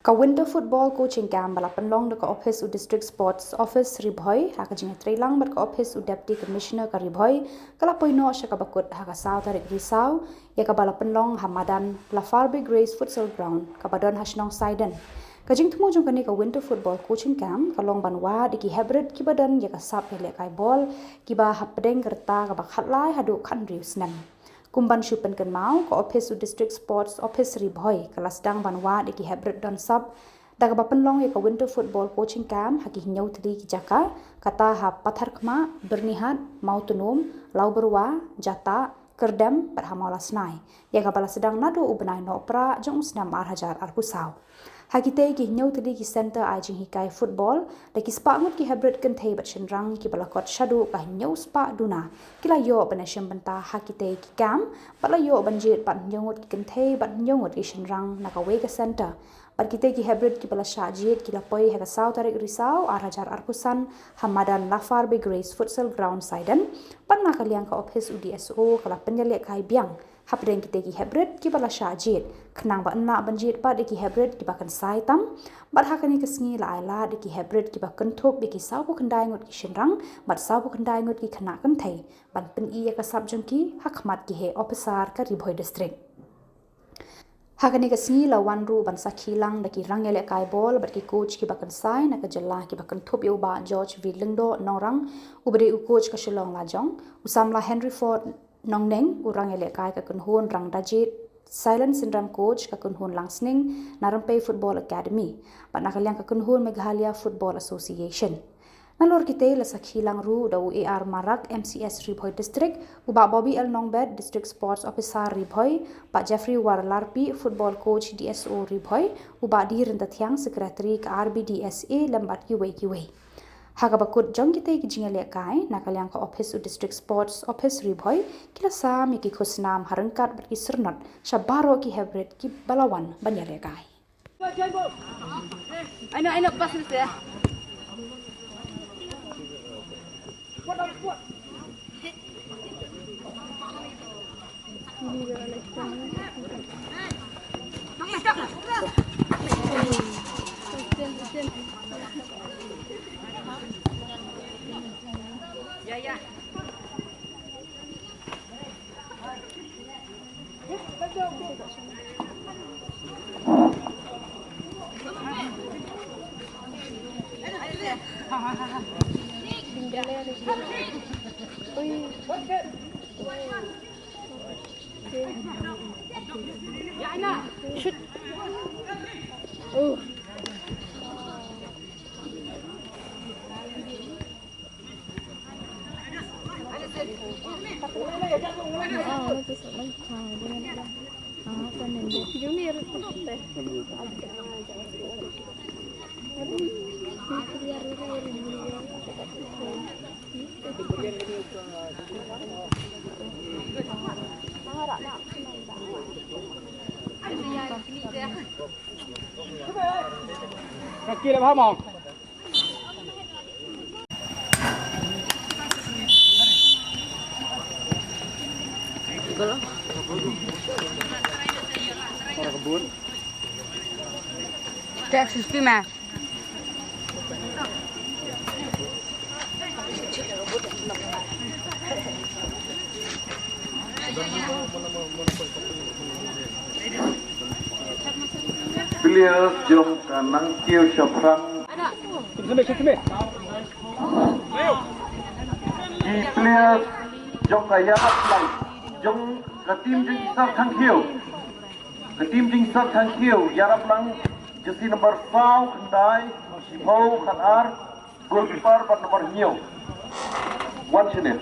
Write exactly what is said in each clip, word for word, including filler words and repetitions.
Ka Winter Football Coaching Camp ba la pynlong da ka ophis u District Sports Office Ri Bhoi ha ka jingïatreilang bad ka ophis u Deputy Commissioner ka Ri Bhoi, ka la poi noh sha kaba kut ha ka saw tarik Risaw, ïa kaba la pynlong ha madan Lafarbe Grace Futsal Ground kaba don ha shnong Saiden. Ka jingthmu jong kane ka Winter Football Coaching Camp ka long ban wad ïa ki heprit kiba don ïa ka sap ïalehkai bol kiba hapdeng ka rta kaba khatlai haduh khathynriew snem. Kum ban shu pynkynmaw, ka ophis u District Sports Office Ri Bhoi ka la sdang ban wad ïa ki heprit don sap da kaba pynlong ïa ka Winter Football Coaching Camp ha ki hynñiew tylli ki jaka, kata ha Patharkhmah, Byrnihat, Mawtynum, Lawbyrwa, Jatah, Kyrdem bad ha Mawlasnai, ïa kaba la sdang naduh u bnai Nohprah jong u snem ar hajar arphew saw. Ha kitei ki hynñiew tylli ki centre ai jinghikai football, da ki spah ngut ki heprit kynthei bad shynrang kiba la kot shaduh ka hynñiew spah duna ki la ïoh ban ïashim bynta ha kitei ki camp, bad la ïoh ban jied pat hynñiew ngut ki kynthei bad hynñiew ngut ki shynrang na kawei ka centre. Bad kitei ki heprit kiba la shah jied ki la poi ha ka saw tarik Risaw ar hajar arphew san ha madan Lafarbe Grace Futsal Ground Saiden, bad na ka liang ka ophis u D S O ka la pynïalehkai biang hapdeng kitei ki heprit kiba la shah jied, khnang ba yn lah ban jied pat ïa ki heprit kiba kynsai tam. Bad ha kane ka sngi la ai lad ïa ki heprit kiba kynthup ïa ki sawphew khyndai ngut ki shynrang bad sawphew khyndai ngut ki khynnah kynthei ban pyni ïa ka sap jong ki ha khmat ki heh ophisar ka Ri Bhoi District. Ha kane ka sngi la wan ruh ban sakhi lang da ki rangïalehkai bol bad ki coach kiba kynsai na ka jylla kiba kynthup ïa u Bah George V Lyngdoh Nongrang, uba dei u coach ka Shillong Lajong, u samla Henry Ford Nongneng, u rangïalehkai ka kynhun Rangdajied Silent Syndrome, coach ka kynhun Langsning na Rympei Football Academy, bad na ka liang ka kynhun Meghalaya Football Association. Nalor kitei la sakhi lang ruh da u A R Marak, M C S Ri Bhoi District, u Bah Bobby L Nongbet, District Sports Officer Ri Bhoi, Bah Jeffrey Warlarpi, Football Coach D S O Ri Bhoi, u Bah D Ryntathiang, Secretary ka R B D S A, lem bad kiwei kiwei. Ha kaba kut jong kitei ki jingïalehkai, na ka liang ka ophis u District Sports Office Ri Bhoi ki la sam ïa ki khusnam ha ryngkat bad ki syrnod sha baroh ki heprit kiba la wan ban ïalehkai. Ai na, ai na, pas ni se. Shoot. Oh. Ka kila ba mong. Tek sixty ma. Players jong ka Nangkiew shaphrang. Ki players jong ka Yarap Lang, jong ka team jong i Sar Thangkhiew. Ka team jong i Sar Thangkhiew, Yarap Lang, jersey number saw khyndai, shiphew khatar, goalkeeper bad number hynñiew. Wan shane.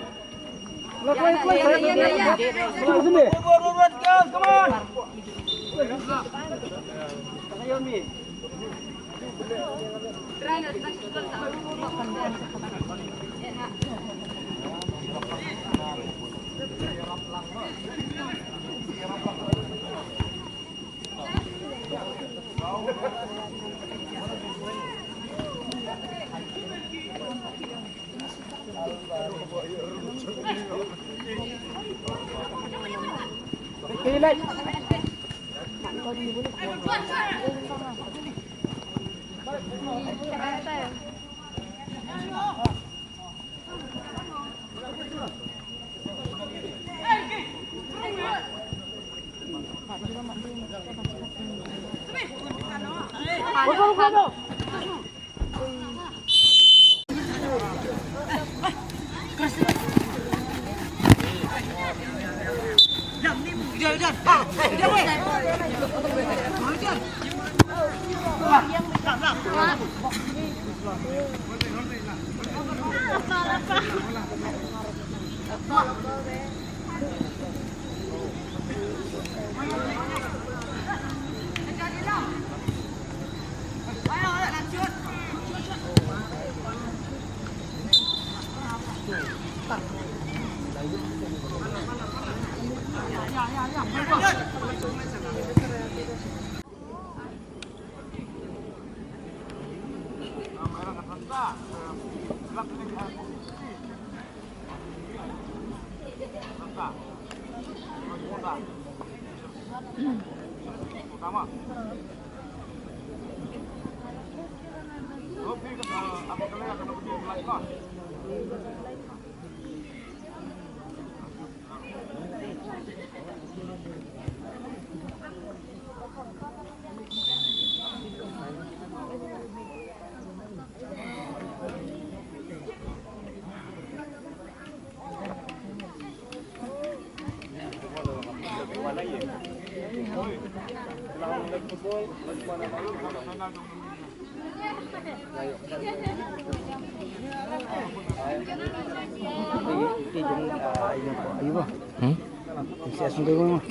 Hmm?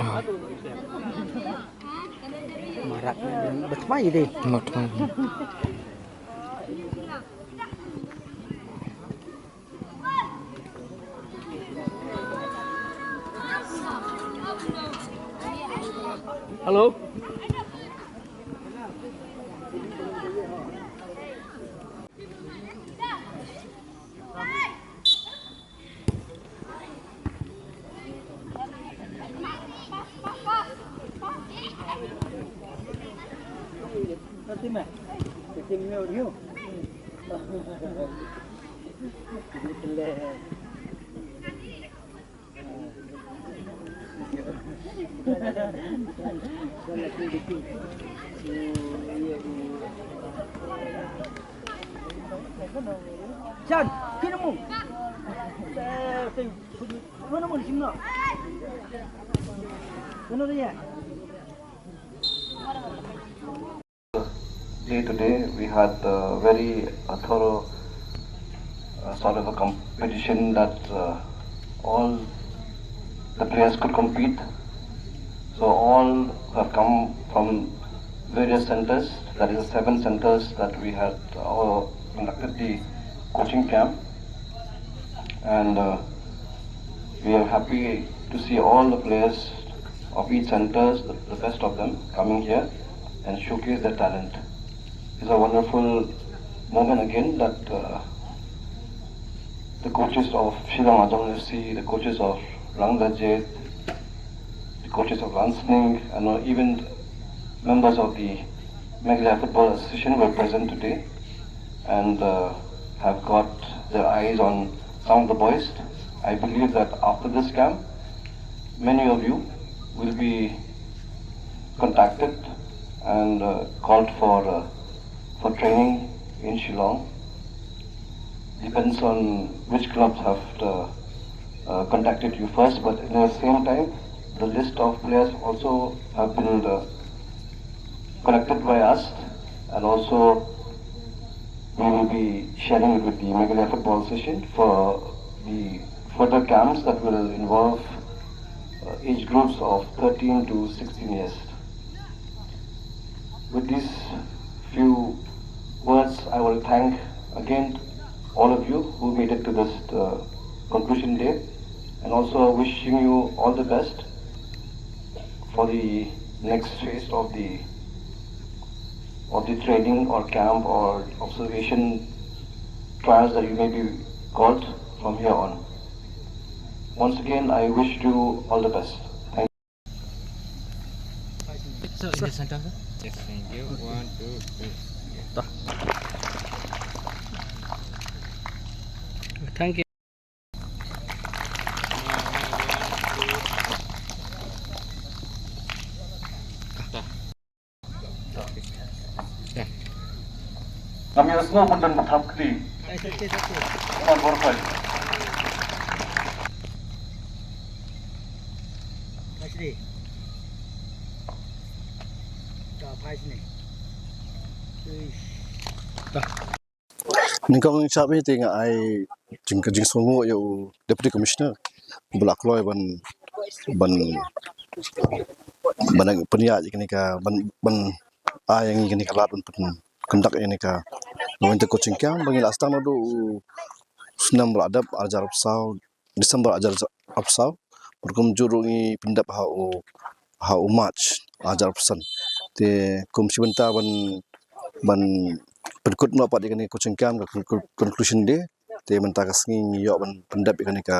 Ah. Marak, bertemu ini. Bertemu. Hello. Chan, kino mo? Kino mo, kino mo? Kino dia? Day today, we had a very, uh, thorough, uh, sort of a competition that, uh, all the players could compete. So all have come from various centers, that is seven centers that we had, uh, conducted the coaching camp. And, uh, we are happy to see all the players of each centers, the, the best of them, coming here and showcase their talent. It's a wonderful moment again that, uh, the coaches of Shillong Adong F C, the coaches of Rangdajied, the coaches of Lansning, and, uh, even members of the Meghalaya Football Association were present today and, uh, have got their eyes on some of the boys. I believe that after this camp, many of you will be contacted and, uh, called for, uh, for training in Shillong. Depends on which clubs have, uh, uh, contacted you first, but in the same time, the list of players also have been, uh, collected by us, and also we will be sharing it with the Meghalaya Football Association for the further camps that will involve, uh, age groups of thirteen to sixteen years. With these few words, I will thank again all of you who made it to this, uh, conclusion day, and also wishing you all the best for the next phase of the, of the training or camp or observation trials that you may be called from here on. Once again, I wish you all the best. Thank you. So, in the center, sir? Yes, thank you. One, two, three. Thank you. Ngam ïohsngew ban don ba tham kti. Ai, sati, sati. Mon bor phai. Asri. Ka phai sini. Uish. Nyngkong nyngkong te nga ai jing ka jingsngewnguh ïa u Deputy Commissioner ba la kloi ban ban ban pynïaid ïa kane ka ban ban ai ïa ngi kane ka lad ban pyn conduct ïa kane ka winter coaching camp ba ngi la sdang naduh u snem ba la dep, arhajar arphew saw, December arhajar arphew saw. Bad kumjuh ruh ngi pyndep ha u ha u March arhajar arphew san. Te kum shi bynta ban ban pynkut noh pat ïa kane ka coaching camp, ka con- conclusion day. Te mynta ka sngi ngi ïoh ban pyndep ïa kane ka,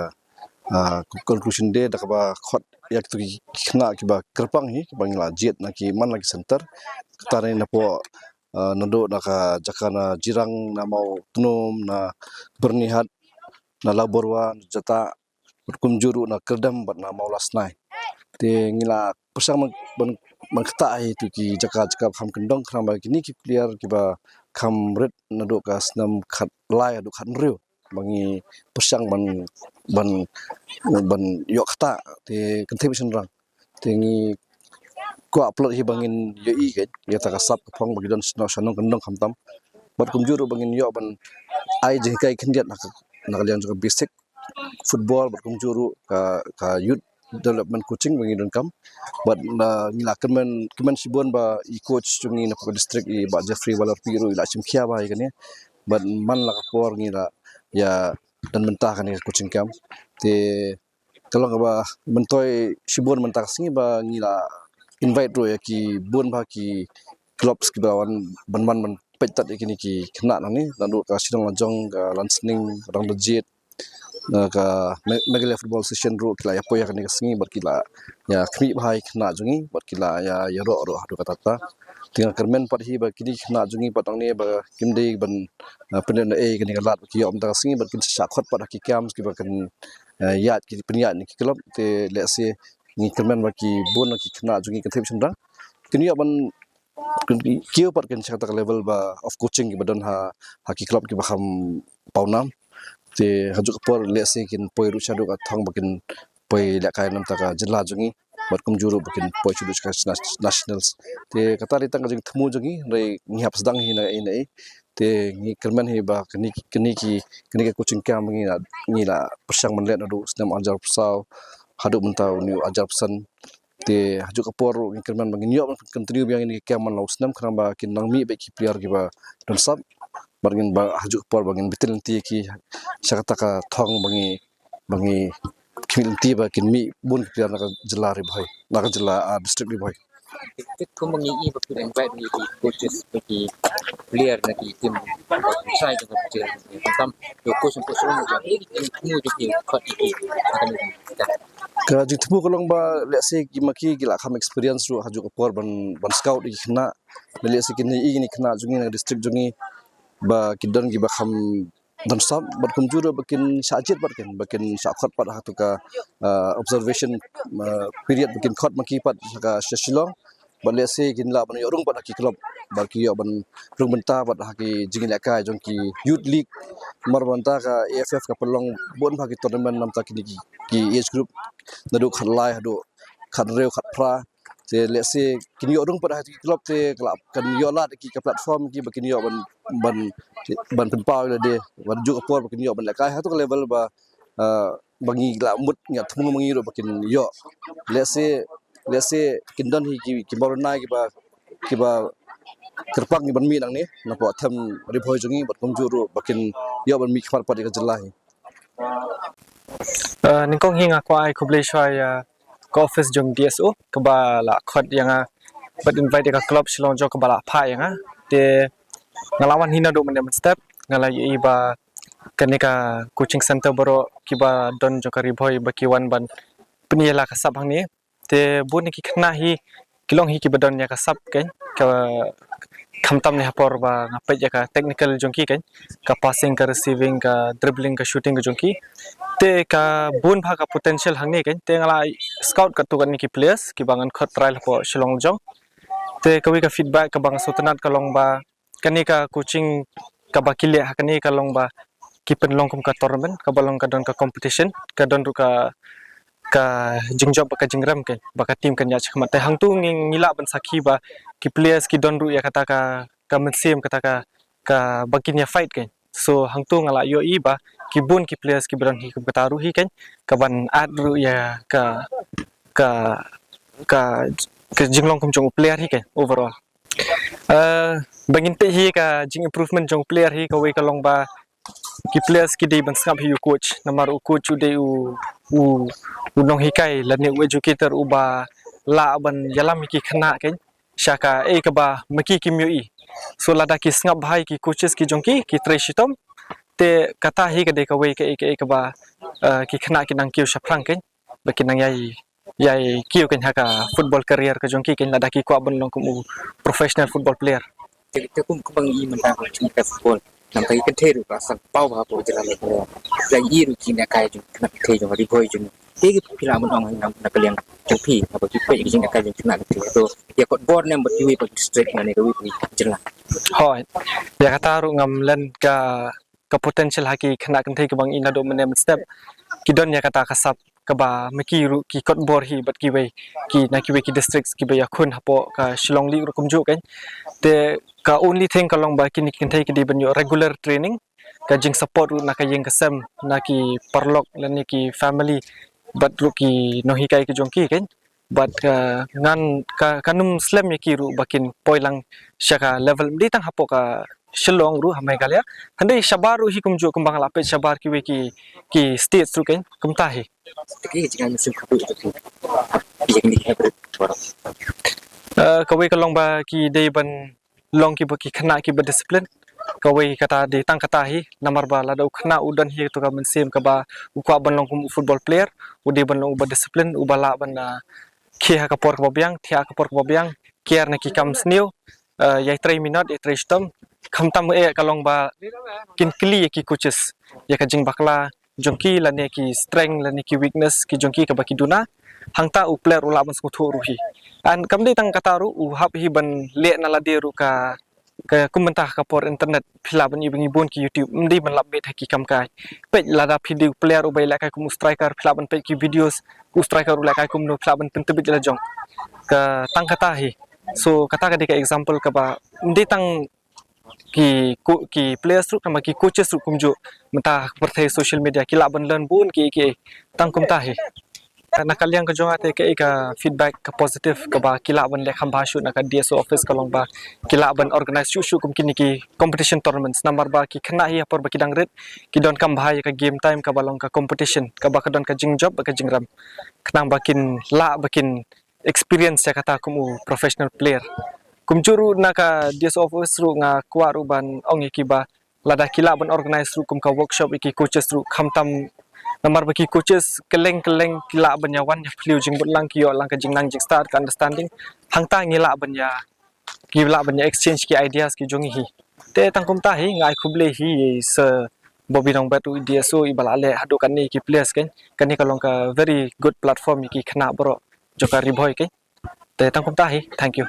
ah, conclusion day da kaba khot ïa kitu ki khynnah kiba kyrpang hi, kiba ngi la jied na ki man la ki center. Kata ne napoh, ah, naduh na ka jaka na Jirang, na Mawtnum, na Byrnihat, na Lawbyrwa, na Jatah, bad kumjuh ruh na Kyrdem bad na Mawlasnai. Te ngi la pyrshang ban ban ban ktah ïa kitu ki jaka jaka ba kham kyndong, khnang ba kine ki player kiba kham rit naduh ka snem khatlai haduh khathynriew ba ngi pyrshang ban ban ban ïoh ktah. Te kynthei bad shynrang te ngi kwah pynlut hi ba ngin ïohi keiñ ïa kata ka sap ka phong ba ki don shnong shnong kyndong khamtam. Bad kumjuh ruh ba ngin ïoh ban ai jinghikai khyndiat na ka na ka liang jong ka basic football bad kumjuh ruh ka ka youth development coaching ba ngi donkam. Bad ngi la kmen kmen shibun ba i coach jong ngi na ka district, i Bah Jeffrey Walarpi ruh i la shim khia ba ïa kane. Bad man la ka por ngi la ïa don bynta kane ka coaching camp. Te ka long kaba myntoi shibun mynta ka sngi ba ngi la invite ruh ïa ki bun ba ki clubs kiba wan ban wan ban peit tad ïa kine ki khynnah nangne, naduh ka shnong lajong, ka Lansning, Rangbah Jied, na ka Me- Meghalaya Football Association ruh ki la ïa poi ha kane ka sngi bad ki la ïa khmih bha ïa ki khynnah jong ngi bad ki la ïa ïaroh ruh haduh katta katta. Te nga kyrmen pat hi ba kine ki khynnah jong ngi pat nangne ba kim dei ban, ah, pynleit na ei kane ka lad ba ki ïoh mynta ka sngi bad kin sa shah khot pat ha ki camps kiba kin, ah, ïaid ki pynïaid na ki club. Te lehse ngi kyrmen ba ki bun na ki khynnah jong ngi kynthei bad shynrang kin ïoh ban kin kiew pat kin sha kata ka level ba of coaching kiba don ha ha ki club kiba kham pawnam. Te hajuh ka por lehse kin poi ruh shaduh ka thong ba kin poi lehkai na bynta ka jylla jong ngi bad kumjuh ruh ba kin poi shaduh sha ka nas- nationals. Te kata dei tang ka jingthmu jong ngi, hynrei ngi hap sdang hi na ei na ei. Te ngi kyrmen hi ba kane kane ki kane ka coaching camp ngi la ngi la pyrshang ban leh naduh u snem arhajar arphew saw haduh mynta une u arhajar arphew san. Te hajuh ka por ruh ngi kyrmen ba ngin ïoh ban continue biang ïa kine ki camp man la u snem khnang ba kin nang mih beit ki player kiba don sap. Bad ngin ba hajuh ka por ba ngin bit lynti ïa ki sha kata ka thong ba ngi ba ngi khmih lynti ba kin mih bun ki player na ka jylla Ri Bhoi, na ka jylla, ah, district Ri Bhoi. Te kumba ngi i ba ki invite ngi ki coaches ba ki player na ki team ba ki sai jong ka jylla. Kam to coach ko sung jong ki team ki khot ki. Ka jingthmu ka long ba lehse ki ma ki ki la kham experience ruh hajuh ka por ban ban scout ïa ki khynnah. Lehse kine i kine khynnah jong ngi na district jong ngi ba ki don kiba kham don sap bad kumjuh ruh ba kin shah jied bad kin ba kin shah khot pat ha tu ka, ah, observation, ah, period ba kin khot ma ki pat ha ka sha Shillong. Bad lehse kin lah ban ïoh rung pat ha ki club bad ki ïoh ban rung bynta pat ha ki jingïalehkai jong ki youth league. Mar bynta ka A F F ka pynlong bun bha ki tournament na bynta kine ki, ki age group naduh khatlai haduh khathynriew khatphra. Te lehse kin ïoh rung pat ha ki club te ka lah kan ïoh lad ki ka platform ki ba kin ïoh ban ban ban pynpaw ïa lade ban juk por ba kin ïoh ban lehkai ha tu ka level ba, ah, ba ngi la mut ngi la thmu ma ngi ruh ba kin ïoh. Lehse lehse kin don hi ki ki baroh nai kiba kiba kyrpang kiban mih nangne napoh them Ri Bhoi jong ngi bad kumjuh ruh ba kin ïoh ban mih khmat pat ïa ka jylla hi. Eh, nyngkong hi nga kwah ai khublei shuwa ïa ka office jong D S O kaba la khot ïa nga bad invite ïa ka club Shillong jong kaba la phah ïa nga. Te nga la wan hi naduh mynne mynstep, nga la ïohi ba kane ka coaching center baroh kiba don jong ka Ri Bhoi ba ki wan ban pynïaid la ka sap hangne. Te bun ki khynnah hi ki long hi kiba don ïa ka sap keiñ, ka khamtam ne ha por ba nga peit ïa ka technical jong ki keiñ, ka passing, ka receiving, ka dribbling, ka shooting ka jong ki. Te ka bun bha ka potential hangne keiñ. Te nga la scout katto katne ki players kiba ngan khot trial hapoh Shillong jong. Te kawei ka feedback kaba nga sngewtynnat ka long ba kane ka coaching kaba ki leh ha kane ka long ba ki pynlong kum ka tournament, kaba long ka don ka competition, ka don ruh ka, ka jingjop bad ka jingrem, kane ba ka team kan ïaid shakhmat. Te hangto ngi, ngi lah ban sakhi ba ki players ki don ruh ïa kata ka, ka mynsiem, kata ka, kaba kin ïa fight, kane. So hangto nga lah ïohi ba ki bun ki players kiba don hi kum kata ruh hi, kane, kaban add ruh ïa ka, ka, ka, ka jinglong kum jong u player hi, kane, overall. Eh, ba ngin tip hi ka jing improvement jong u player hi, kawei ka long ba ki players ki dei ban sngap hi u coach, namar u coach u dei u, u, u nonghikai lane u educator uba lah ban ïalam ïa ki khynnah, kane, sha kaei kaba ma ki kim ïohi. So lada ki sngap bha ïa ki coaches ki jong ki, ki trei shitom. Te kata hi ka dei kawei kaei kaei kaba, eh, ki khynnah ki nang kiew shaphrang, kane, ba ki nang ïai, ïai kiew, kane, ha ka football career ka jong ki, kane, lada ki kwah ban long kum u professional football player. Te, te kum, kum ba ngi i mynta ka jong ka football, namar ka kynthei ruh ka san paw bha hapoh jylla Meghalaya. Ka i ruh jingïakai jong ka kynthei jong Ri Bhoi jong ngi. Te ki phi lah ban ong na, na ka liang jong phi, haba ki peit ka jingïakai jong ka kynthei. To ïa kot bor ne bad kiwei pat ki district ne kawei pat ki jylla. Hooid. Ïa kata ruh ngam len ka, ka potential ha ki khynnah kynthei kiba ngi i naduh mynne mynstep. Ki don ïa kata ka sap kaba ma ki ruh ki kot bor hi bad kiwei, ki na kiwei ki districts kiba ïakhun hapoh ka Shillong League ruh kumjuh, kane. Te ka only thing ka long ba kine ki kynthei ki dei ban ïoh regular training, ka jingsupport ruh na ka ïing ka sem, na ki paralok lane ki family, bad ruh ki nonghikai ki jong ki, kane. Bad ka ngan ka, kan ym slem ïa ki ruh ba kin poi lang sha ka level, ym dei tang hapoh ka Shillong ruh, ha Meghalaya. Hynrei shabar ruh hi kumjuh, kumba nga la peit shabar kiwei ki, ki states ruh, kane, kumta hi. Te ki jingïaid mynsiem kaba ïa ki, ïa ki hapdeng. Eh, kawei ka long ba ki dei ban long kiba, ki khynnah kiba discipline. Kawei kata dei tang kata hi, namar ba lada u khynnah u don hi kato ka mynsiem kaba u kwah ban long kum u football player, u dei ban long uba discipline, uba lah ban, ah, khie ha ka por kaba biang, thiah ha ka por kaba biang, kiar na ki kam sniew, eh, ïai trei minot, ïai trei shitom. Khamtam eh ka long ba kin kylli ïa ki coaches ïa ka jingbakla jong ki lane ki strength lane ki weakness ki jong ki kaba ki duna. Hangta u player u lah ban sngewthuh ruh hi. And kam dei tang kata ruh, u hap hi ban leh na lade ruh ka, ka kum mynta ka por internet, phi lah ban i ba ngi bun ki YouTube, ym dei ban lap beit ha ki kam kai. Peit lada phi dei u player uba ïalehkai kum u striker, phi lah ban peit ki videos u striker u lehkai kumno, phi lah ban pyntbit la jong. Ka tang kata hi. So kata ka dei ka example kaba ym dei tang ki ko-, ki players ruh, namar ki coaches ruh kumjuh mynta ha ka pyrthei social media ki lah ban learn bun ki, ki tang kumta hi. Na ka liang ka jong nga te kaei ka feedback ka positive kaba ki lah ban leh kham bha shuh na ka D S O office ka long ba ki lah ban organize shuh shuh kum kine ki competition tournaments, namar ba ki khynnah hi ha por ba ki dang rit ki donkam bha ïa ka game time kaba long ka competition, kaba ka don ka jingjop bad ka jingrem, khnang ba kin lah ba kin experience ïa kata kum u professional player. Kumjuh ruh na ka D S O office ruh nga kwah ruh ban ong ïa ki ba lada ki lah ban organize ruh kum ka workshop ïa ki coaches ruh, khamtam namar ba ki coaches kylleng kylleng ki lah ban ïa wan ïa phylliew jingmut lang, ki ïoh lang ka jingnang jingstad, ka understanding. Hangta ngi lah ban ïa, ki lah ban ïa exchange ki ideas ki jong ngi hi. Te tang kumta hi, nga ai khublei hi ïa i Sir Bobby Nongbet, u D S O iba la leh haduh katne ïa ki players, kane, kane ka long ka very good platform ïa ki khynnah baroh jong ka Ri Bhoi, kane. Te tang kumta hi, thank you.